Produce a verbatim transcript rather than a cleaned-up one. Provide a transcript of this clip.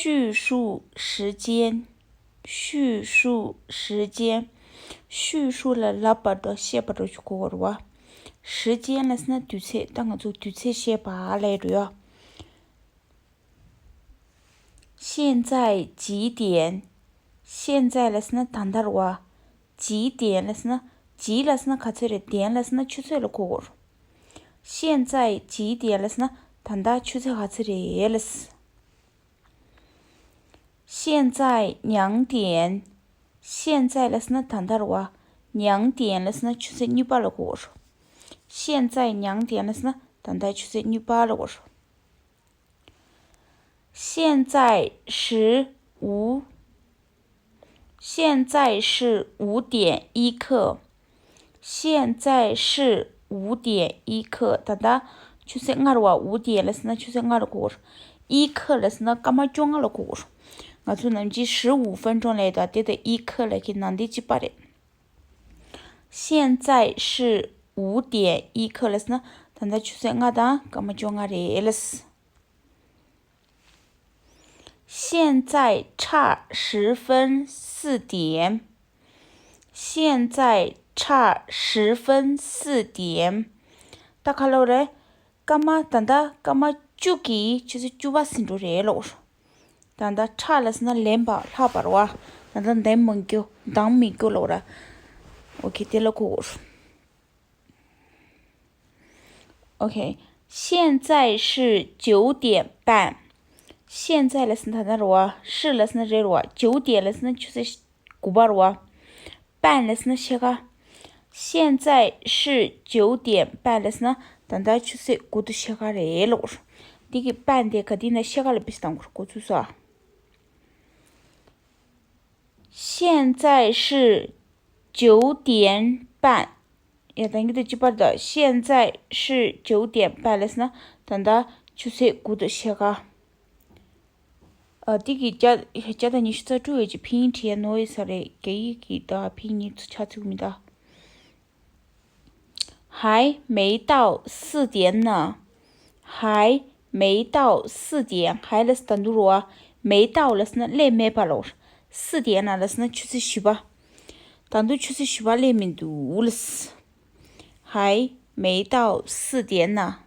叙述时间，叙述时间，叙述ལ་ལབ་པ་འདྲ་བཤད་པ་འདྲ་ཞིག་གོ་དགོས་རེད་བ། 时间ལབ་ཟེར་ན་དུས་ཚོད། ད་ང་ཚོ་དུས་ཚོད་བཤད་པ་ལབ་རེད་ཡ། 现在几点？ 现在ལབ་ཟེར་ན་ད་ལྟ་རེད་བ། 几点ལབ་ཟེར་ན། 几ལབ་ཟེར་ན་ག་ཚོད་རེད། 点ལབ་ཟེར་ན་ཆུ་ཚོད་ལ་གོ་དགོས་རེད། 现在几点ལབ་ཟེར་ན་ད་ལྟ་ཆུ་ཚོད་ག་ཚོད་རེད་ལབ་ཟེར། 现在两点。 现在ལབ་ཟེར་ན་ད་ལྟ་རེད་བ། 两点ལབ་ཟེར་ན་ཆུ་ཚོད་གཉིས་པ་ལ་གོ་དགོས་རེད། 现在两点ལབ་ཟེར་ན་ད་ལྟ་ཆུ་ཚོད་གཉིས་པ་ལ་གོ་དགོས་རེད། 现在是五，现在是五点一刻。 现在是五点一刻。 ད་ལྟ་ཆུ་ཚོད་ལྔ་རེད་བ། 五点ལབ་ཟེར་ན་ཆུ་ཚོད་ལྔ་ལ་གོ་དགོས་རེད། 一刻ལབ་ཟེར་ན་སྐར་མ་བཅོ་ལྔ་ལ་གོ་དགོས་རེད། ང་ཚོ་ནམ་རྒྱུན་十五分钟ལབ་ཡོད་ད། དེ་དང་一刻ལབ་མཁན་ནང་དེ་གཅིག་པ་རེད། 现在是五点一刻ལབ་ཟེར་ན་ད་ལྟ་ཆུ་ཚོད་ལྔ་དང་སྐར་མ་བཅོ་ལྔ་རེད་ལབ་ཟེར། 现在差十分四点。 现在差十分四点。 ད་ག་ལབ་རེད། སྐར་མ་ད་ལྟ་སྐར་མ་བཅུ་གིས་ཆུ་ཚོད་བཅུ་པ་ཟིན་འགྲོ་རེད་ལབ། ད་ལྟ་差ལབ་ཟེར་ན་ལན་པ་ལྷག་པ་རེད་བ། ད་ལྟ་འདང་མི་རྒྱུ། འདང་མི་རྒྱུ་ལབ་ར། ཨོ་ཁེ། དེ་ལ་གོ་དགོས་རེད། ཨོ་ཁེ། 现在是九点半。 现在ལབ་ཟེར་ན་ད་ལྟ་རེད་བ། 是ལབ་ཟེར་ན་རེད་རེད་བ། 九点ལབ་ཟེར་ན་ཆུ་ཚོད་དགུ་པ་རེད་བ། 半ལབ་ཟེར་ན་ཕྱེད་ཀ། 现在是九点半ལབ་ཟེར་ན་ད་ལྟ་ཆུ་ཚོད་དགུ་དང་ཕྱེད་ཀ་རེད་ལབ། འདི་གི་半དེ་ག་དེ་ན་ཕྱེད་ཀ་ལ་བེད་སྤྱོད་གཏོང་དགོས་རེད། གོ་ཚུལ་སོང་ཨ། 现在是九点半。 ཡ། ད་གིན་དེ་གཅིག་པ་རེད་ད། 现在是九点半ལབ་ཟེར་ན་ད་ལྟ་ཆུ་ཚོད་དགུ་དང་ཕྱེད་ཀ། ཨ། དེ་གི་བརྒྱ་བརྒྱ་དང་ཉི་ཤུ་རྩ་དྲུག་ཡོད་ཀྱི་ཕིན་ཡིག་བྲིས་ཡ་ནོར་ཡོད་ས་རེད། རྒྱ་ཡིག་གི་ད་ཕིན་ཡིག་ཆགས་ཚུལ་མི་ད། 还没到四点呢。 还没到四点。 还ལབ་ཟེར་ད་དུང་རེད་བ། 没到ལབ་ཟེར་ན་སླེབས་མེད་པ་ལབ། 四点呢ལབ་ཟེར་ན་ཆུ་ཚོད་བཞི་པ། ད་དུང་ཆུ་ཚོད་བཞི་པ་སླེབས་མི་འདུག་ལབ། 还没到四点呢。